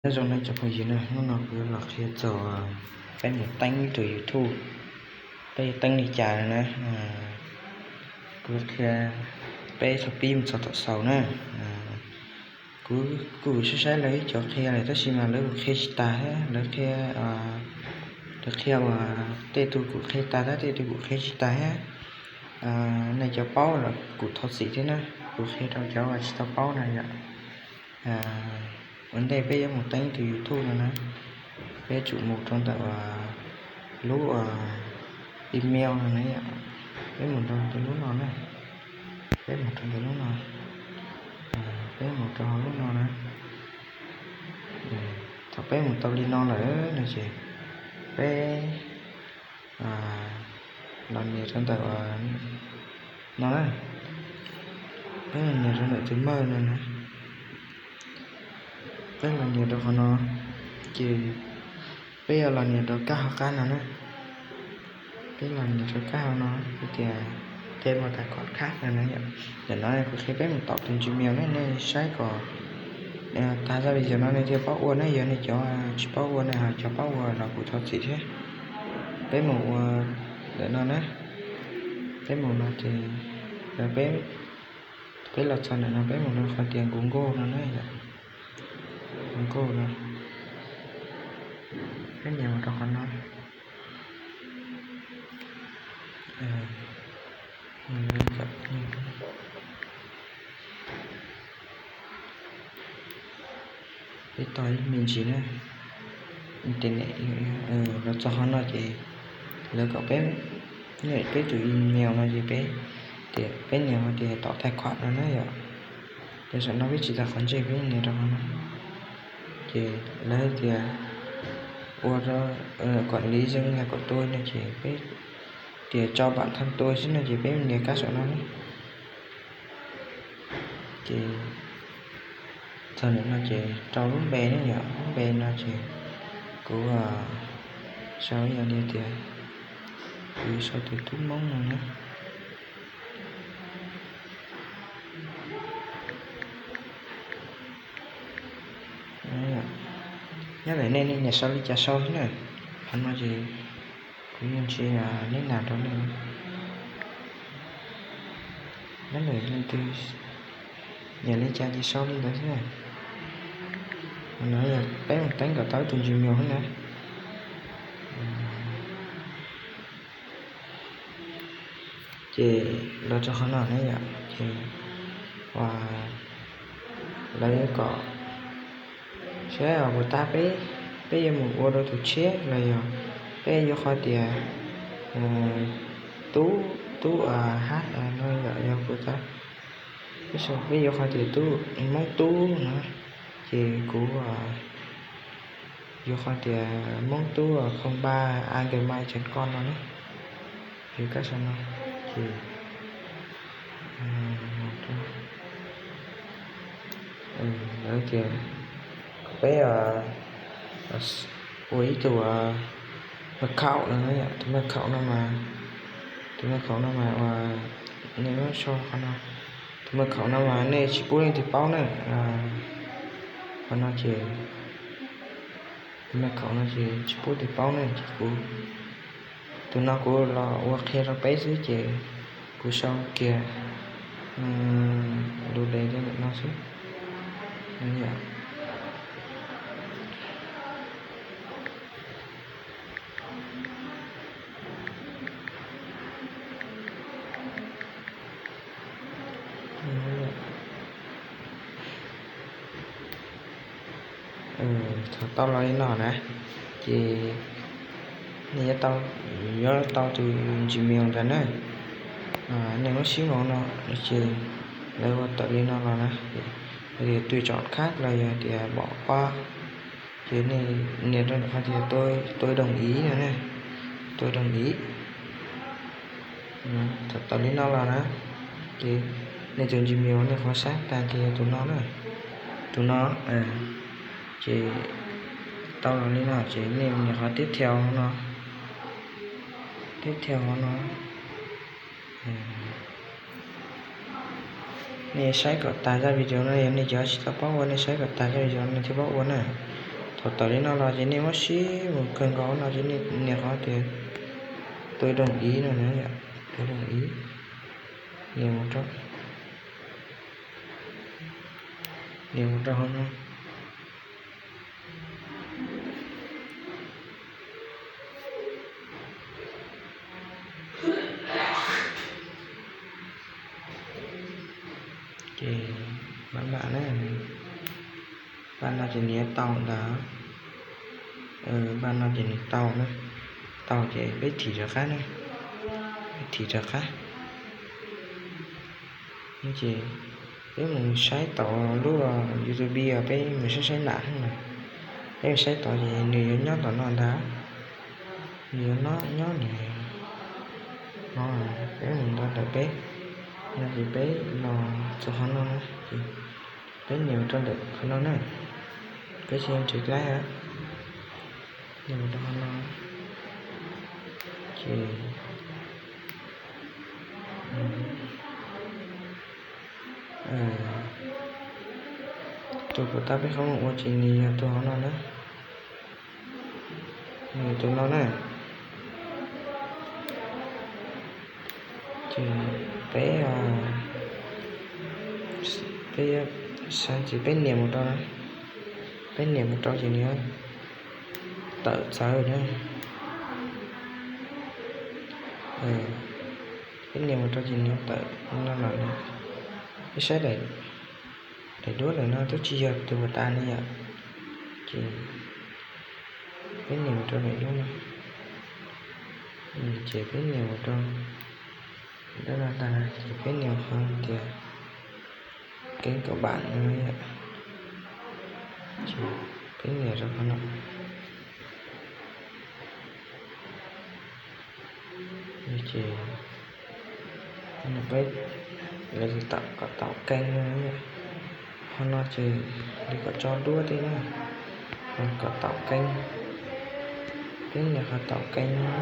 Nyob zoo nej cov phooj ywg na, hnub no kuv los qhia txog peb mus teeb tus YouTube, peb yuav teeb li cas no na. Kuv qhia peb txog pib mus txog tom xaus na. Kuv kuj saib saib lawv ib cov qhia lawm tab sis mas lawv kuj qhia tsis tas thiab, lawv qhia, lawv qhia uas tej tug kuj qhia tas thiab tej tug kuj qhia tsis tas thiab. Nej cov paub los kuj thov txim thiab na, kuv qhia rau cov uas tsis tau paub na yom. Ua ntej peb yuav mus teeb tus YouTube no na, peb tsum mus rau ntawm lub email no na yom. Peb mus rau ntawm lub no na, peb mus rau ntawm lub no, peb mus rau hauv lub no na. Thaum peb mus tau li no lawm no ces peb los nias rau ntawm no na, peb los nias rau ntawm tus maj no na, peb los nias rau qhov no, ces peb yuav los nias rau kab hauv qab no na. Peb los nias rau kab hauv no hais tias create a new account no na yom. Ntawm no kuv qhia peb mus tau tus Gmail na, nej saib kom tag zaj video no nej thiaj paub ua na, yog nej cov tsis paub ua na, ho cov paub ua los kuj thov txim thiab. Peb mus ua ntawm no na, peb mus no ces peb, peb los txog ntawm no peb mus rau qhov tias Google no na yom, Google no, peb nias mus rau qhov no. Peb tos ib me ntsis na, internet los txog qhov no ces lawv kom peb, peb tus email no ces peb, peb nias qhov tias tạo tài khoản no na yom. Ces saum no peb tsis tau qhov ntsej peb nias rau qhov no, ces lawv tias ua rau quản lý danh là của tôi no ces peb tias cho bạn thân tôi xwb no ces peb nias kab saum no na. Ces txog ntawm no ces rau lub npe ne yom, lub npe no ces kuv sau ib yam li tias kuv sau tus tub Hmoob no na. Nyob ntawm nej, nej nyiam sau li cas sau xwb na. Qhov no ces kuv yeej tsis neb nas rau nej. Nyob ntawm leej twg nyiam li cas ces sau li ntawd xwb na. Qhov no yog peb mus teeb kom tau tus Gmail xwb na. Ces los rau qhov no ne yom, ces lawv yuav kom saib puas tag peb, peb yuav mus ua rau tus tshiab los yog peb yuav qhov tias tub, tub hab no yom, yog puas tag. Peb yuav qhov tias tub Hmoob tub no, ces kuv yuav qhov tias Hmoob tub không ba a gmail chấm com no na. Ces kab sau no ces lawv tias kom peb ua ib tug mật khẩu no, tus mật khẩu no mas, tus mật khẩu no mas uas nej muab sau qhov no, tus mật khẩu no mas nej tsis pub leej twg paub na. Qhov no ces tus mật khẩu no ces tsis pub leej twg paub na, ces kuv, tus no kuv los ua qhia rau peb xwb ces kuv sau kiag lub npe rau ntawm no xwb. Thaum tau los li no na, ces nej yuav tau, yuav tau tus Gmail ntawd na. Nej muab sib nkaus no ces lawv ua tawm li no los na, hais tias tùy chọn khác los yog tias bỏ qua, ces nej nias rau ntawm qhov tias tôi, tôi đồng ý no na, tôi đồng ý. Thaum tau li no los na, ces nej tus Gmail nej qhov saib tag ces yog tus no na, tus no. Ces tau los li no ces nej nias qhov tiếp theo no, tiếp theo no. Nej saib kom tag zaj video no, yog nej cov tsis tau paub ua nej saib kom tag zaj video no nej thiaj paub ua na. Thaum tawm li no los ces nej muab sib mus kawg nkaus no ces nej nias qhov tias tôi đồng ý no na yom, tôi đồng ý. Nias mus rau, nias mus rau hauv no. Ces maj mam na, npaj no ces nws yuav tau ntag. Npaj no ces nws tau na, tau ces peb thim rov qab na, peb thim rov qab. Ces peb mus saib tom lub YouTube os, peb mus saib saib nam na, peb mus saib tod ces nws yuav nyob tom no ntag, nws yuav nyob nws no, peb mus ntawm peb no ces peb los txog qhov no na, ces peb nias mus rau ntawm qhov no na, peb tsis nrhiav dlaib, nias mus rau qhov no ces tus puas tas peb qhov mus ua ces nws yog tus hauv no na, nws tus no na. Ces peb, peb, ces peb nias mus rau na, peb nias mus rau ces nws tawm txawv na. Peb nias mus rau ces nws tawm no lawm na. Peb saib daim duab ntawm no twb tsis yog tus puas tas ne yom. Ces peb nias mus rau daim duab no, ces peb nias mus rau daim duab no tag ces peb nias qhov tias kênh của bạn no yom. Ces peb nias rau qhov no. Ces peb, lawv tias kom tau kênh no, qhov no ces li kom tso duab thiab na, kom tau kênh. Peb nias qhov tau kênh no,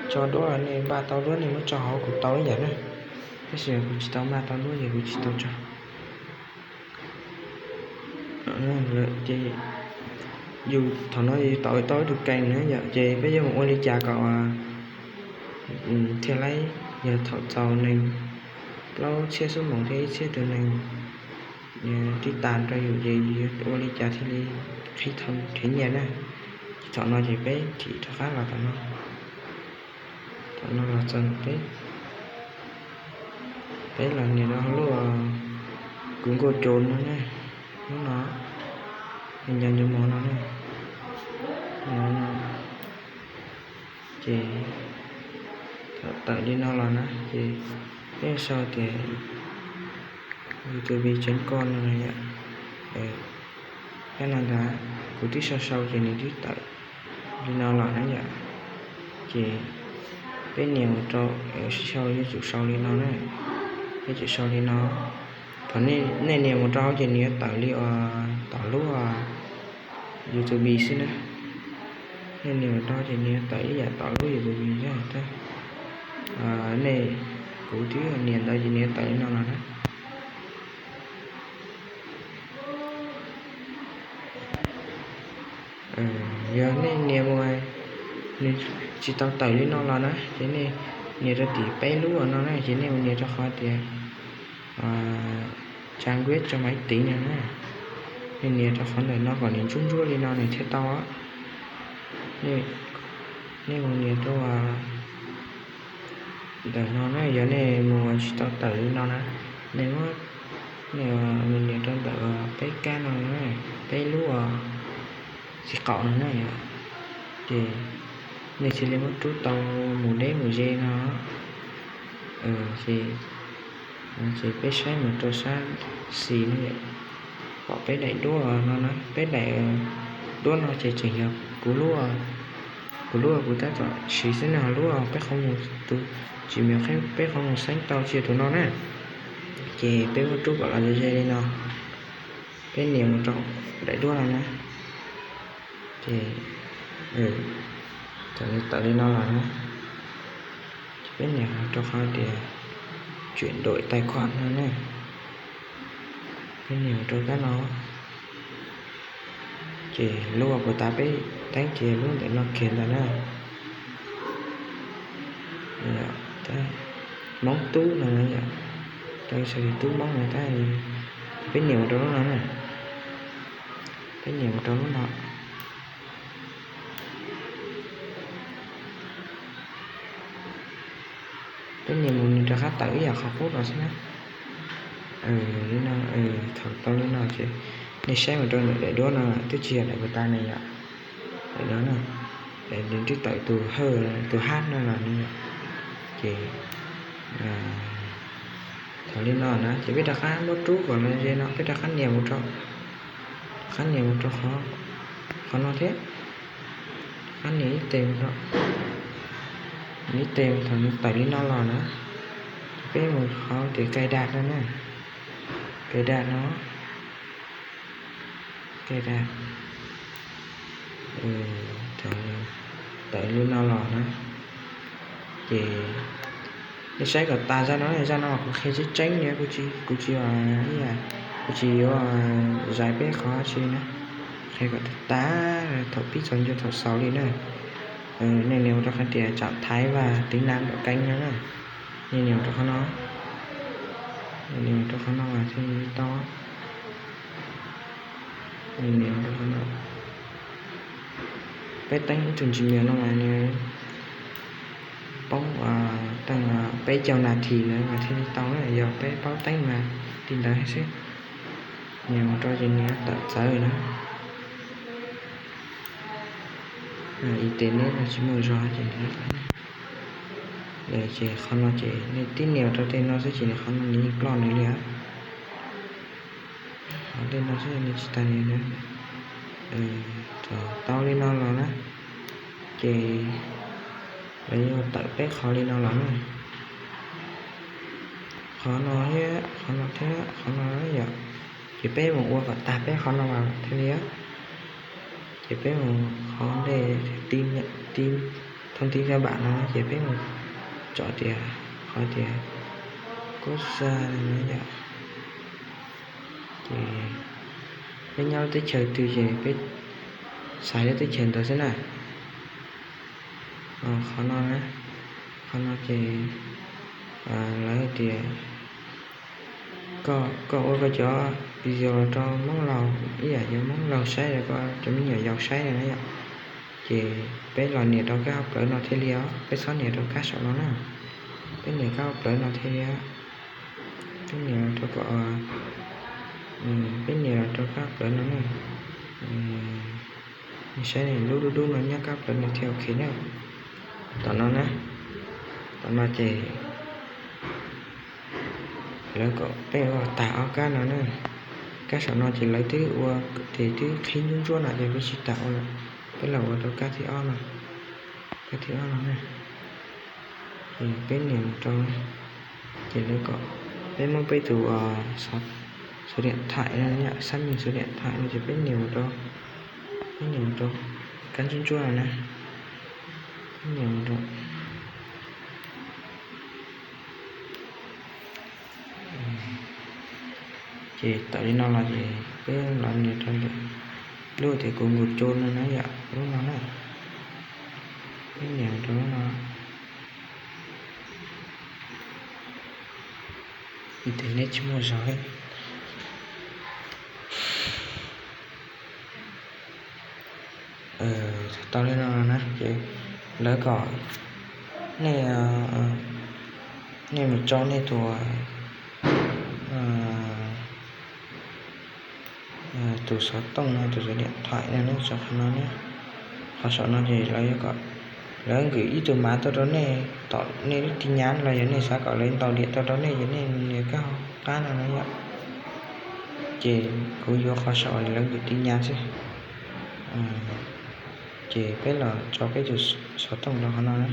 tso duab los nej npaj tau duab nej muab tso hauv kuv tau ib yam na, tab sis kuv tsis tau npaj tau duab ces kuv tsis tau tso. Ces yus thaum no yus tau tau ib tug kênh na yom, ces peb yuav mus ua li cas kom thiaj li, yog thaum txaus nees plaub txhiab xub moos thiab ib txhiab tus nees tib tas rau yus ces yus yuav ua li cas thiaj li qhib thau nrhiav nyiaj na. Ces thaum no ces peb thim rov qab los tom no, thaum no los txog peb, peb los nias rau lub kuv nkuaj cos no na, lub no, nco nco mov no na, ces thaum tawm li no los na ces peb sau tias YouTube chấm com no na yom. Kab no ntag, kuv twb sau sau ces nws twb tawm li no los na yom. Ces peb nias mus rau, sau yuav tsum sau li no na, yuav tsum sau li no. Thaum nej nias mus rau ces nws yuav tawm li uas tom lub YouTube xwb na. Nej nias mus rau ces nws yuav tawm ib yam tom lub YouTube xwb. Nej, kuv twb nias ntawd ces nws yuav tawm li no los na. Yog nej nias mus, nws tsis tau tawm li no los na, ces nej nias rau tim peb lub no na, ces nej mus nias rau qhov tias trang web cho máy tính no na. Nej nias rau qhov ntawm no kom nws ntsuab ntsuab li no nws thiaj tau. Nej mus nias rau ntawm no na, yog nej mus tsis tau tawm li no na, nej muab, nej mus nias rau ntawm peb kab no, peb lub txiv qaum no na yom, ces nej thiaj li muab rub tau mus deb mus ze no. Ces, ces peb saib mus rau sab xis no, pom peb daim duab no na, peb daim duab no ces tseem yog kuv lub, kuv lub kuv tab tom siv xwb na, ho lub peb qhov mus, tus Gmail peb qhov mus xeeb tau tsis yog tus no na. Ces peb muab rub kom los ze ze li no, peb nias mus rau daim duab no na. Ces thaum nws tawm li no los na, ces peb nias rau qhov tias chuyển đổi tài khoản no na. Peb nias rau kab no, Ces lub uas puas tas peb teeb ces lub ntawm no kiag ntawd na. Hmoob tub no, tub Hmoob no tab, peb nias mus rau lub no na, peb nias mus rau lub no. Peb nias mus nws rov qab tawm ib yam qhov qub no xwb na. Li no, thaum tau li no ces nej saib mus rau ntawm daim duab no twb tsis yog daim puas tas ne yom. Daim no na, daim twb tawm tus hawj, tus hab no los ne yom. Ces thaum li no na ces peb rov qab muab rub kom los ze no, peb rov qab nias mus rau, rov qab nias mus rau qhov no thiab, rov qab nias ib tes mus rau, nias ib tes thaum nws tawm li no los na, peb mus qhov tias cài đặt no na, cài đặt no, cài đặt, tawm li no los na. Ces nej saib kom tas zaj no, zaj no kuv qhia tseeb tseeb li, kuv tsis, kuv tsis yuav zais peb qhov tsi na, qhia kom tas tas thaum pib txog ntua thaum xaus li na. Nej nias mus rau qhov tias chọn thái và tiếng Nam đổi kênh no na. Nej nias mus rau qhov no, nias mus rau qhov no mas thiaj li tau. Nias mus rau qhov no, peb teeb ib tug Gmail no mas nws poob teej peb caug nas this ntawd mas thiaj li tau na, yog peb paub teeb mas li ntawd xwb. Nias mus rau ces nws tawm txawv na. Internet no tsis muaj zog ces nws, ces qhov no ces nej tib nias rau tej no xwb ces nws qhov no nws yeej ploj nws li. Qhov tej no xwb nws tsis tas nws. Thaum tau li no los na, ces lawv yuav tawm peb qhov li no los na. Qhov no thiab qhov no thiab qhov no yom. Ces peb mus ua kom tag peb qhov no mas thiaj li. Ces peb mus qhov ntej, thông tin cơ bản no ces peb mus tso tias qhov tias quốc gia no yom. Ces peb nyob lub teb chaws twg ces peb xaiv lub teb chaws ntawd xwb na. Qhov no, qhov no ces lawv tias koj ua koj cov video los rau Hmoob laus ib yam yuav Hmoob laus saib, cov me nyuam yaus saib na yom. Ces peb los nias rau kab hauv plawv no thiaj li os, peb txhob nias rau kab saum no na. Peb nias kab hauv plawv no thiaj li os. Peb nias rau kom, peb nias los rau kab hauv plawv no na. Saib lub dub dub no nyob kab hauv plawv no thiaj ok na. Tom no na, tom no ces lawv kom peb ua tag ob kab no na. Kab saum no ces lawv twb ua, ces twb qhib ntsuab ntsuab no ces peb tsis tas ua lawm. Peb los ua rau kab thib ob no, kab thib ob no na. Ces peb nias mus rau, ces lawv kom peb muab peb tus số điện thoại no, xác minh số điện thoại no ces peb nias mus rau, peb nias mus rau kab ntsuab ntsuab no na. Peb nias mus rau Ces tawm li no los ces peb los nias rau ntawm lub tias kuv nkaus cua no na yom, lub no na. Peb nias rau lub no. Internet tsis muaj zog li. Tau li no na ces lawv kom nej, nej mus tso nej tus, tus xov tooj no, tus số điện thoại no, nej tso qhov no na. Qhov saum no ces lawv yuav kom, lawv nkwm ib tug mav tuaj rau nej tom nej lub tin nhắn los yog nej xav kom lawv ntaus điện thoại rau nej ces nej nias kab hauv qab no na yom. Ces kuv yuav qhov saum lawv nkwm tin nhắn xwb. Ces peb los tso peb tus xov tooj rau qhov no na.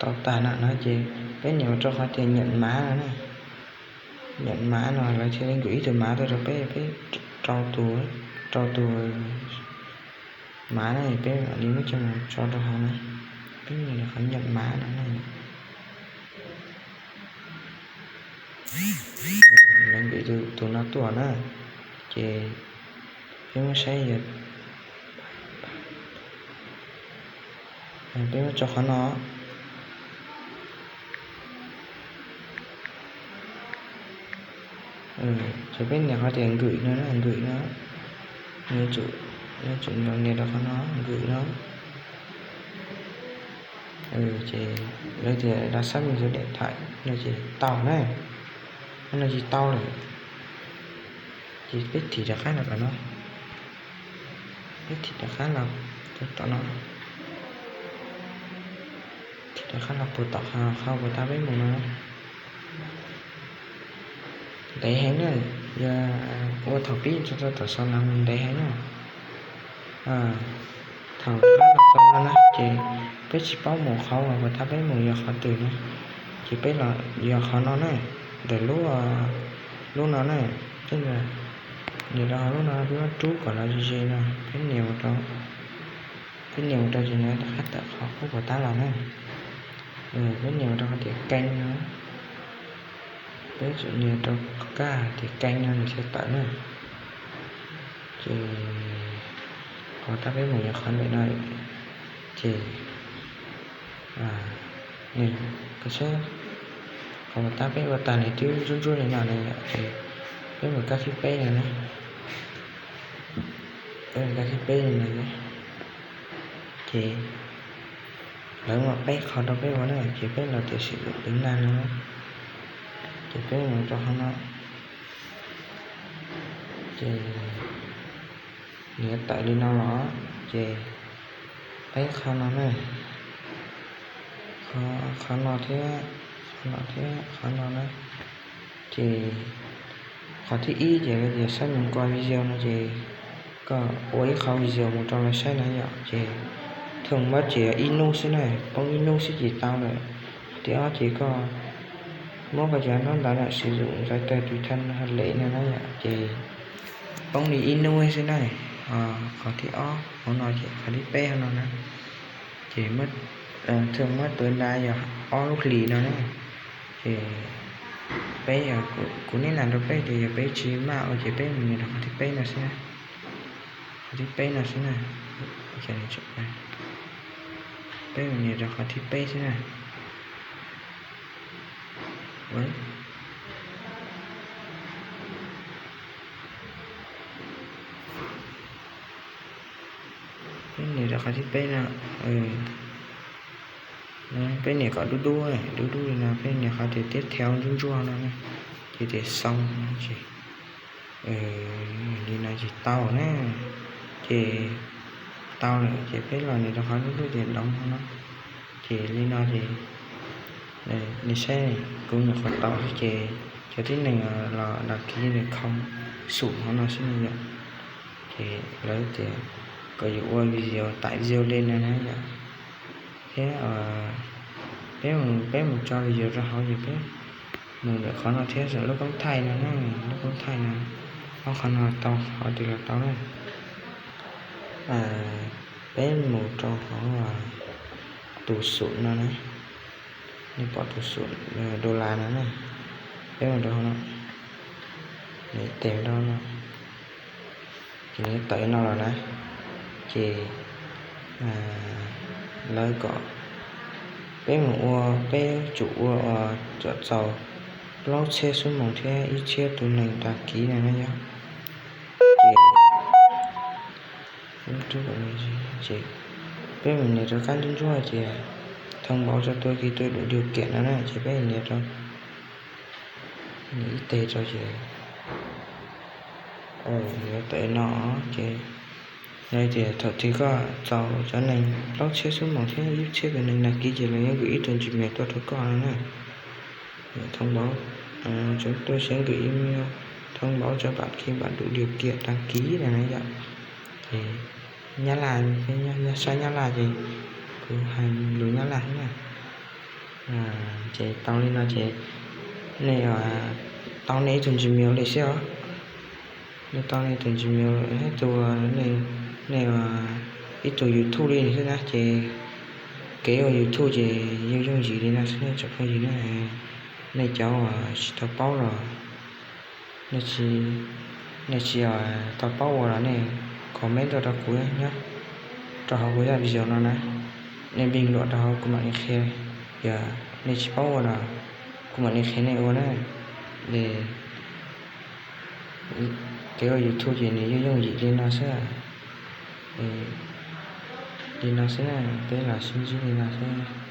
Tau tag no na ces peb nias mus rau qhov tias nhận mã no na. Nhận mã no lawv thiaj li nkwm ib tug mav tuaj rau peb, peb rau tus, rau tus mav na, peb mam li muab coj mus tso rau hauv na. qhov nyam mav no na. Lawv nkim tus no tuaj na, ces peb muab saib yog, peb muab tso qhov no. Ces peb nias qhov tias nkwm no, nkwm no, yuav tsum nias rau qhov no, nkwm no. Ces lawv tias rau xác minh số điện thoại no ces tau na, no ces tau lawm. Ces peb thim rov qab los tom no, peb thim rov qab los tom no, thim rov qab los puag tom qhov uas tau peb mus no. Ntev heev na, yog ua thaum pib txog rau tom sau no ntev heev na. Thaum rov qab los txog no na ces peb tsis paub mus qhov uas tau peb mus yog qhov twg na, ces peb los yog qhov no na, ntawm lub, lub no na, peb nias rau hauv lub no, peb muab rub kom los ze ze no, peb nias mus rau, peb nias mus rau ces nws rov qab tawm qhov qub puas tab los na. Peb nias mus rau qhov tias kênh no, peb tsum nias rau kab tias kênh no nws thiaj tawm na. Ces qhov tab peb mus yog qhov ntawm no, ces nws, qhov tab peb ua tag nws twb ntsuab ntsuab li no na yom, ces peb mus kab thib peb no na. Peb mus kab thib peb li no, ces lawv muaj peb qhov rau peb ua na, ces peb los tias sử dụng tính năng no, ces peb mus rau qhov no, ces nws yuav tawm li no los, ces peb qhov no na, qhov no thiab, qhov no thiab qhov no na. Ces qhov thib ib ces lawv tias xác minh qua video no ces koj ua ib qhov video mus rau lawv saib na yom, ces thông báo ces ib hnub xwb na, poob ib hnub xwb ces tau lawm. Qhov thib ob ces koj muab koj cov ntaub ntawv na, sử dụng giấy tờ tùy thân hợp lệ no na yom, ces poob li ib hnub xwb na. Qhov thib ob hauv no ces qhov thib peb hauv no na, ces thông báo tối đa yog ob lub hlis no na. Ces peb, kuv neb las rau peb tias yog peb tsis maj ua ces peb mus nias rau qhov thib peb no xwb na. Qhov thib peb no xwb na. Peb mus nias rau qhov thib peb xwb na. Peb nias rau qhov thib peb no, peb nias kom dub dub, dub dub li no, peb nias qhov tias tiếp theo ntsuab ntsuab no na, ces tias sau no ces li no ces tau na. Ces tau lawm ces peb los nias rau qhov dub dub tias đóng no na. Ces li no ces nws saib kuv nyuam qhuav tau xwb ces cov tib neeg los đăng ký nws khoo xum hauv no xwb no yom. Ces lawv tias kom yus ua video, tải video lên no na yom. Thiab peb, peb mus tso video rau hauv ces peb mus ntawm qhov no thiab, lub công ty no na, lub công ty no, ob qhov no tau, qhov twg los tau na. Peb mus rau hauv tus xum no na, nej pom tus xum dollar no na, peb mus rau hauv no, nws tes rau no, ces nws tawm no los na, ces lawv kom peb mus ua, peb tsum ua kom txaus plaub txhiab xub moos thiab ib txhiab tus neeg đăng ký no na yom. Ces ces peb mus nias rau kab ntsuab ntsuab ces thông báo cho tôi khi tôi đủ điều kiện no na, ces peb nias rau, nias ib teg rau ces nws yuav tawm no, ces yog tias thaum twg koj txaus cov neeg plaub txhiab xub moos thiab ib txhiab tus neeg đăng ký ces lawv yuav gửi ib tug Gmail tuaj rau koj no na. Thông báo, chúng tôi sẽ gửi email thông báo cho bạn khi bạn đủ điều kiện đăng ký no na yom. Ces Nyab Laj, Nyab, Nyab, sai Nyab Laj ces kuv hais lus Nyab Laj xwb na. Ces tau li no ces nej tau nej ib tug Gmail li xwb os. Nej tau nej tus Gmail thiab tus, nej ib tug YouTube li xwb na ces Kev ua YouTube ces yooj yooj yim li no xwb nej tsoom phooj ywg na. Nej cov uas tsis tau paub los nej tsis, nej tsis tau paub ua los nej comment tuaj rau kuv nyob rau hauv kuv zaj video no na. Nej bình luận rau hauv kuv mam li qhia. Yog nej tsis paub ua los kuv mam li qhia nej ua na. Kev ua YouTube ces nws yooj yooj yim li no xwb. Li no xwb na, peb los sib ntsib li no xwb.